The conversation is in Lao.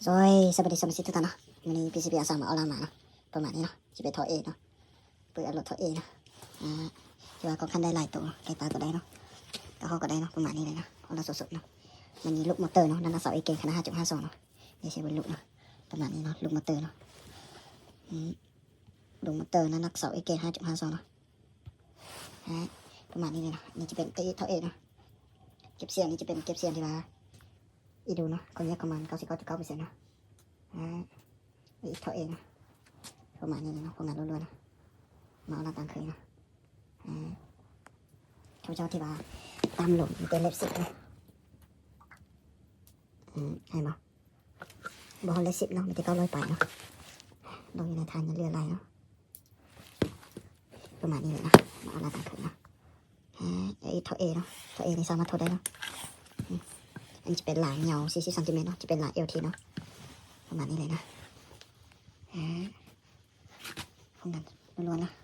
ໂດຍ ສະບາຍດີສະມາຊິກທຸກທ່ານເນາະ. ມື້ນີ້ ພີຊີພີ ອາສາມາເອົາລາມາເນາະ. ປະມານນີ້ເນາະ ຊິເປັນທໍ່ເອເນາະ ເປີດອັດໂຫຼດທໍ່ເອເນາະ. ອ່າ ທີ່ວ່າກອງຄັນໄດ້ຫຼາຍໂຕ ໄກ່ປາກໍໄດ້ເນາະ ກະຮອກກໍໄດ້ເນາະ. ປະມານນີ້ເລີຍເນາະ ເອົາລາດສົດໆເນາະ. ມັນມີລູກມໍເຕີເນາະ ນ້ຳໜັກເສົາເອເກນ ຂະໜາດຫ້າຈຸດຫ້າສອງເນາະ. ດຽວຊິເບິ່ງລູກເນາະ ປະມານນີ້ເນາະ ລູກມໍເຕີເນາະ. ອືມ ລູກມໍເຕີ ນ້ຳໜັກເສົາເອເກນ ຫ້າຈຸດຫ້າສອງເນາະ. ອ່າ ປະມານນີ້ເລີຍເນາະ. ນີ້ຈະເປັນເອເອສທໍ່ເອເນາະ. ເກັບສຽງນີ້ຈະເປັນເກັບສຽງທີ່ວ່າ ອີດູເນາະ ຄວາມຍາກຂອງມັນ ເກົ້າສິບເກົ້າຈຸດເກົ້າເປີເຊັນເນາະ. ອ່າ ອີກທໍ່ເອເນາະ ປະມານນີ້ເນາະ ພວກນັ້ນລ້ວນໆເນາະ. ມາເອົາລາດຕາມເຄີຍເນາະ. ອ່າ ເຈົ້າເຈົ້າທີ່ວ່າຕ່ຳລົງມີແຕ່ເລັບສິບເນາະ. ອືມ ເຫັນບໍ່ ບໍ່ຮອດເລັບສິບເນາະ ມີແຕ່ເກົ້າຮ້ອຍປາຍເນາະ. ລົງຢູ່ໃນທາງຍັງເຫຼືອຫຼາຍເນາະ. ປະມານນີ້ເລີຍເນາະ ມາເອົາລາດຕາມເຄີຍເນາະ. ອ່າ ອີກທໍ່ເອເນາະ ທໍ່ເອນີ້ສາມາດຖົດໄດ້ເນາະ. ອືມ ອັນນີ້ຈະເປັນລາຍຍາວສີ່ສິບຊັງຕີແມັດເນາະ ຈະເປັນລາຍແອລທີເນາະ. ປະມານນີ້ເລີຍເນາະ. ອ່າ ພວກນັ້ນລ້ວນໆເນາະ.